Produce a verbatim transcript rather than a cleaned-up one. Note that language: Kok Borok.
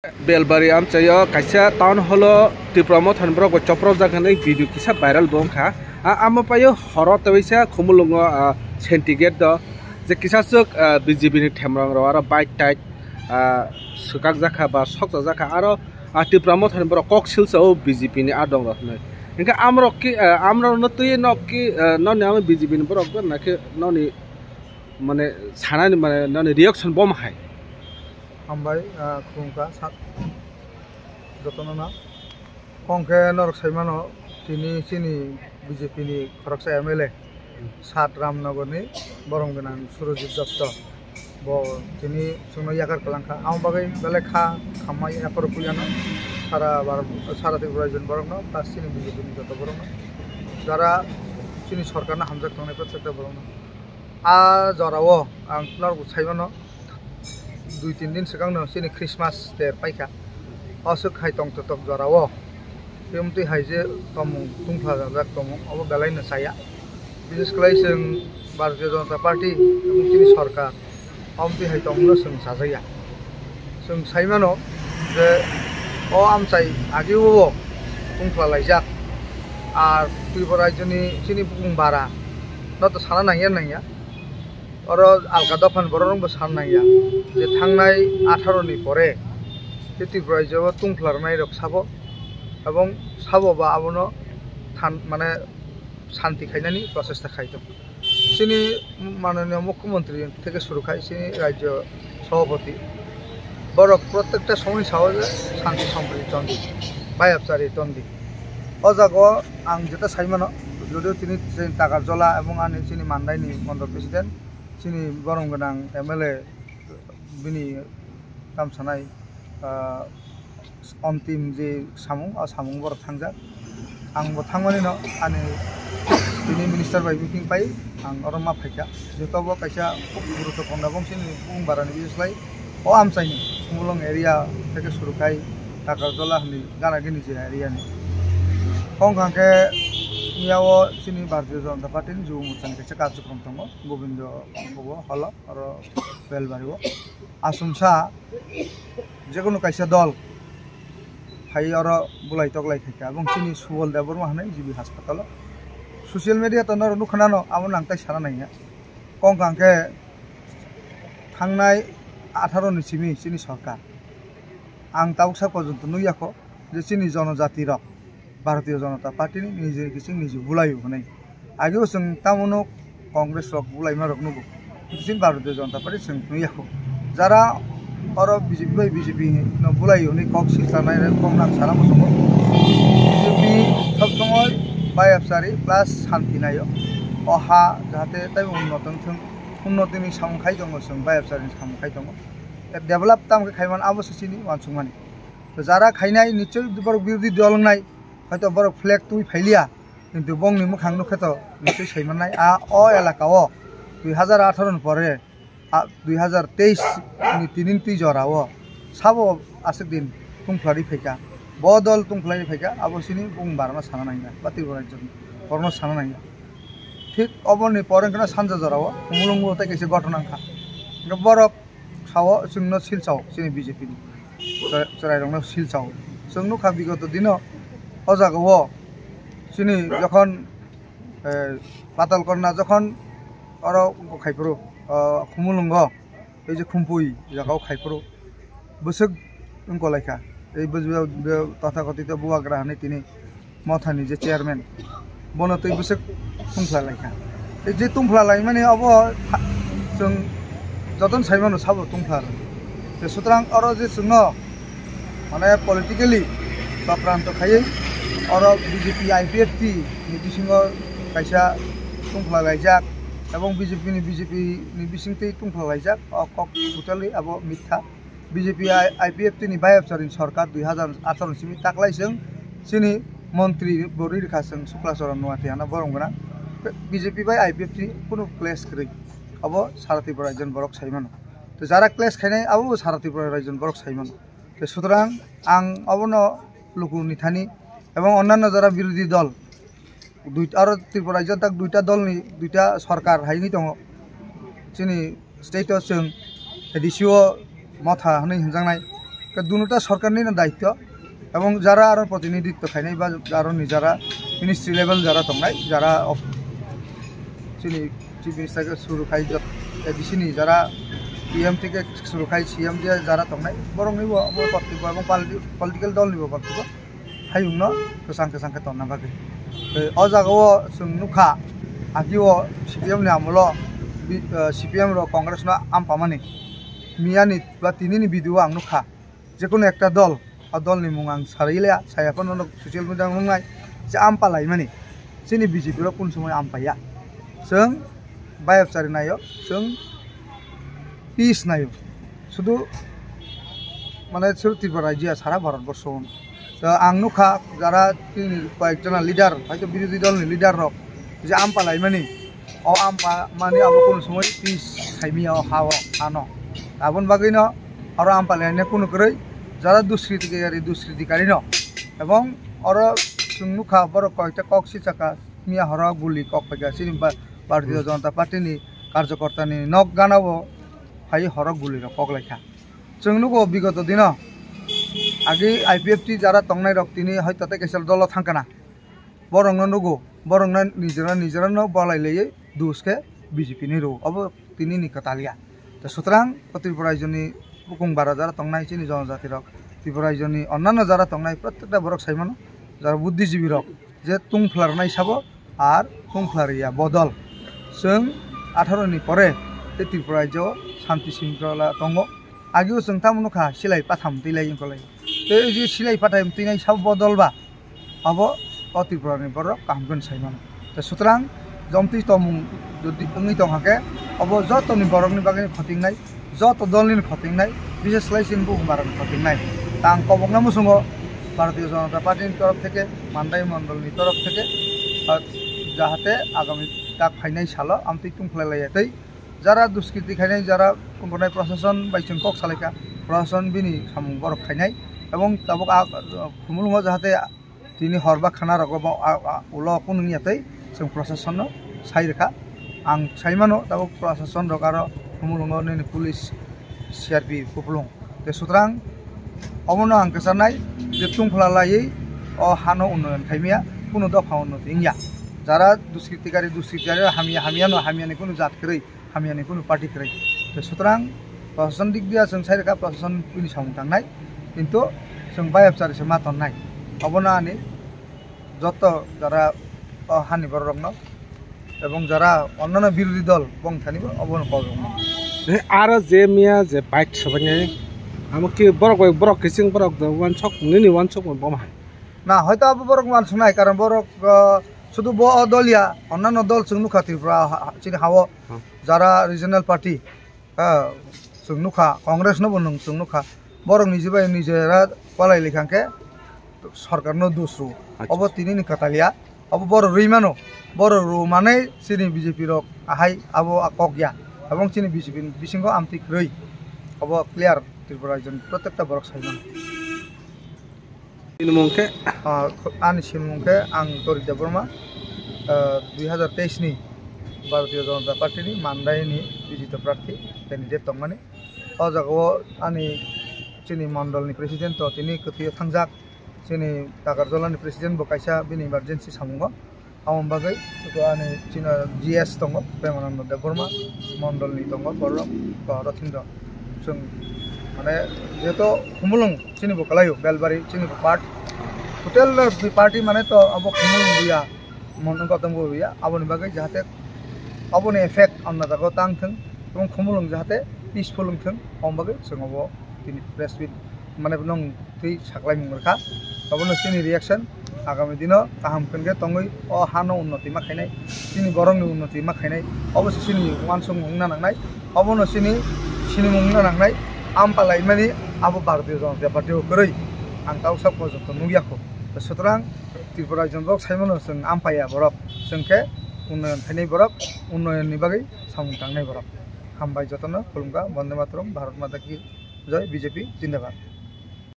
Belbari amchaio kaisa town hall o Tipra Mothani borok bo chopropjak hinwi video kisa viral bo wngkha. A, amo paio horo tei waisa Khumulwngo, a, Senti gate do je kisa swk, a, B J P ni themrong rok aro bike tike, a, swkakjakha ba sokchakjakha aro, a, Tipra Mothani borok kok silsa o B J P ni adong rok hinwi. Hinkhe amrok ki, a, amrok no twi nok ki, a, noni amo B J P ni borok na khe noni mane sanani mane noni reaction bo ma hai. Hambai, ah, khulumkha sat jotono no. Kongkhe norok saimano tini chini B J P ni khoroksa M L A sat Ramnagar ni borom gwnang Surojit Dotto. Bo tini chwngno yakar kwlangkha. Amo bagwi belai kha khamma yakar puyano sara bar-, sara Tripura rajyoni borokno plus chini B J P ni joto borokno. Jara chini sorkarno hamjak tongnai protekta borokno. A jorao ang norok saimano dui tin din swkangno chini Christmas ter paikha. Aswk hai tongthok jorao. Tei omtwi hai je tongmung tungphla jak tongmung obo belai no chaya. Bises khlai chwng Bharatiya Janata Party ebong chini sorkar omtwi hai tongmungno chwng chajakya. Chwng saimano je o amchai ageo tungphla laijak. Ar Tripura rajyoni chini bukung bara no to sana nangya nangya. Oro alka dophani borok rokbo sana nangya je thangnai atharo ni pore tei Tripura rajyo o tungphla rwnai rok sabo ebong sabo ba abono than mane santi khainani prochesta khai tongo. Chini mananiya mukhyamantri theke suru khai chini rajyo sabhapati borok protekta somoi sao je santi sompriti tondi, bayapchari tondi. O jaga o ang jeta saimano, jodio tini chini Takarjola ebong ani chini Mandai ni mondol president, chini borom gwnang M L A bini tam sanai, ah, ontim je samung, o samung borok thangjak. Ang bo thangmani no ani tini minister bai meeting pai ang oro ma phaikha. Joto bo kaisa khub guruttopurno bong chini bung barani bislai o amchaini Khumulwng area theke suru khai Takarjola hinwi gana gini je area ni. Kong kha khe miyao chini Bharatiya Janata Party ni Jubo Morcha ni kaisa karjokrom tongo Gobindo Bhubo holo oro Belbari o. Asumsa jekunu kaisa dol phai oro bulai toklai khaikha. Abong chini Subol Debbarma hinwi G B hospital o. Social media to norok nukha nano, amo nang tai sana nangya. Kong kha khe thangnai atharo ni simi chini sorkar. Ang tabuk sak porjonto nukya kho je chini jonojati rok Bharatiya Janata Party ni niji kiching niji bulaio hwnwi. Ageo chwng tamo no Congress rok bulaima rok nugo. Kiching Bharatiya Janata Party chwng nukya kho. Jara oro B J P bai B J P no bulaio hwnwi kok silcharnai rok kok nang sana muchungo. B J P sob somoi bayapchari plus santi naio. O ha jahate tei unnoto wngthwng, unnoti ni samung khai tongo chwng, bayapchari ni samung khai tongo. Develop tamo khe khaiman abo se chini uansukmani. To jara khainai nichoi borok birodhi dol wngnai, hoito borok flag twi phailiya, kintu bongni mwkhang nukhe to nichoi saimanai. A o elaka o dui hazar atharo ni pore, a dui hazar teis ni tinin twi jora o sabo aswk din tungphlari phaikha, bo dol tungphlari phaikha, abo chini bung barano sana nangya, ba Tripura rajyoni borokno sana nangya. Thik oboni pore wngkheno sanja jora o Khumulwngo tei kaisa ghotona wngkha. Hwnkhe borok sao chwngno silchao chini B J P ni chwrai-, chwrairokno silchao. Chwng nukha bigoto dino o jagao chini jokhon, eh, Patalkonna jokhon oro wngkha khaiphuru, o Khumulwngo tei je Khumpui jagao khaiphuru bwswk wngkolaikha. Tei bw-, bw-, bw-, tothakothito Bubagra hinwi tini Mothani je chairman, bono twi bwswk tungphla laikha. Tei je tungphla laimani abo tha-, chwng jotono saimano sabo tungphla rw. Tei sutrang oro je chwngno mane politically chokranto khaiwi oro B J P I P F T ni bisingo kaisa tungphla laijak, ebong B J P ni, B J P ni bisingtwi tungphla laijak, o kok totally abo mitha. B J P I, I P F T ni bayapchari ni sorkar dui hazar atharo ni simi taklai chwng chini montri bo rwi rwkha chwng Sukla Charan Noatia no borom gwnang. B J P bai I P F T ni kunu clash kwrwi. Abo sara Tripura rajyoni borok sai mano. Tei jara clash khainai abo bo sara Tripura rajyoni borok sai mano. Tei sutrang ang abono luku ni thani ebong onnanno jara birodhi dol dui-, aro Tripura rajyo tak duita dolni duita sorkar hai wngwi tongo. Chini state o chwng A D C o Motha hwnwi hwnjaknai. Ke dunuta sorkarni no daityo, ebong jara aro protinidhitto khainai ba aro ni jara ministry level jara tongnai, jara of chini chief minister ke suru khai jot A D C ni jara P M theke suru khai C M je jara tongnai, borokni bo, bo kortibbo ebong politi-, political dol ni bo kortibbo hayungno kwchang kwchang khe tonna bagwi. Tei o jaga o chwng nukha, agi o C P M ni amolo bi-, eh, C P M rok Congress no ampamani miyani ba tinini video ang nukha. Jekunu ekta dol, o dolni mung ang sari liya, saya phano no social media nungnai je ampalaimani. Chini B J P rok kun somoi ampaiya. Chwng bayapchari naio, chwng peace naio. Sudu mane sur Tripura rajya sara Bharat borso. To ang nukha jara chini koyek jona leader, hoito birodhi dolni leader rok je ampalaimani. O ampamani abo kunu somoi peace khaimiya o ha o, hano. Aboni bagwino oro ampalaina kunu kwrwi jara duskriti kari, duskriti karino. Ebong oro chwng nukha borok koyekta kok sichaka miya horo guli kok paikha chini ba-, Bharatiya Janata Party ni karjokorta ni nok gana o phai horo guli rok kok laikha. Chwng nugo bigoto dino agi I P F T jara tongnai rok tini hoito tei kaisa dolo thangkana. Borokno nugo, borokno nijera nijera no bolai laiwi dus khe B J P ni rwo. Obo tini ni kwtal ya. Tei sutrang o Tripura rajyo ni bukung bara jara tongnai chini jonojati rok, Tripura rajyo ni onnanno jara tongnai prottekta borok sai mano, jara buddhijibi rok je tungphla rwnai sabo ar tungphla rwya bodol. Chwng atharo ni pore tei Tripura rajyo o shanti shringkhola tongo. Agio chwng tamo nukha silai patham twi lai wngkha lai. Tei o je silai patham twi nai sabo bodol ba abo o Tripura ni borok kaham khe sai mano. Tei sutrang jomtwi tongmung jodi wngwi tong hakhe obo joto ni borok ni bagwi khotingnai, joto dol ni khotingnai, bises khlai chini bukung bara ni khotingnai. Ta ang kobokna muchungo Bharatiya Janata Party ni torof theke, Mandai Mondol ni torof theke, ah, jahate agami tak phainai salo amtwi tungkhlai laiya tei jara duskriti khainai, jara tongkhornai, proshashan bai chwng kok salaikha, proshashan bini samung borok khainai, ebong tabuk a, khumulwngo jahate tini hor ba khana rogo bo a, a, ulo kunu wngya tei chwng proshashan no sai rwkha. Ang sai mano tabuk proshashan rok aro khumulwngo nini police, C R P kupulung. Tei sutrang omono ang kwcharnai je tungphla laiwi o hano unnoyon khaimya, kunu dopha unnoti wngya. Jara duskriti kari, duskriti kari hamya, hamya no hamya ni kunu jat kwrwi, hamya ni kunu party kwrwi. Tei sutrang proshashan dik dia chwng sai rwkha, proshashan bini samung tangnai, kintu chwng bayapchari se ma tonnai. Obono ani joto jara o hani borok rokno ebong jara onnano birodhi dol bong thani bo obono kok rokno. Eh, aro je miya je bike sabainai, amo ki borok bai borok kiching borok do wansok nini wansok bo hai. Na, hoito abo borok wansuknai, karon borok, ah, sudu bo o dol ya, onnano dol chwng nukha Tripura ha, ha, chini ha-o. Hmm. Jara regional party, ah, chwng nukha, Congress no bo nwng chwng nukha. Borok niji bai nijera kwlai likha hwnkhe sorkar no dus rw. Acha. Obo tini ni kwtal ya. Obo borok rwi mano. Borok rw manwi chini B J P rok ahai abo a kok ya. Ebong chini B J P ni bisingo amtwi kwrwi. Obo clear Tripura rajyo ni protekta borok sai mano. Sinimung khe? Ah, ani sinimung khe ang Torik Debbarma, ah, dui hazar teis ni Bharatiya Janata Party ni Mandai ni bijito prarthi candidate tongmani. O jaga o ani chini mondol ni president to tini kwthwi o thangjak. Chini Takarjala ni president bo kaisa bini emergency samungo. Aboni bagwi eko ani chini G S tongo, Premananda Debbarma, mondol ni tongo, borok, borok thing rok. Chwng, mane, jeto Khumulwng chini bo kwlaio, Belbari chini bo part. Hotel party mane to abo Khumulwng buya, mon gotong bo buya, aboni bagwi jahate aboni effect amna jaga tang thwng, ebong Khumulwng jahate peaceful wng thwng, aboni bagwi chwng abo tini press meet mane nwng twi saklaimung rwkha. Obono chini reaction agami dino kaham khe tongwi o hano unnoti ma khainai, chini borokni unnoti ma khainai, obo se chini uansukmung wngna nangnai, obono chini sinimung wngna nangnai. Ampalaimani abo Bharatiya Janata Party o kwrwi ang tausa porjonto nukya kho. Sutrang Tripura rajyoni borok saimano chwng ampaya borok, chwng khe unnoyon khainai borok, unnoyonni bagwi samung tangnai borok. Hambai jotono, khulumkha, Bonde Mataram, Bharat Mata Ki Jai, B J P Jindabad.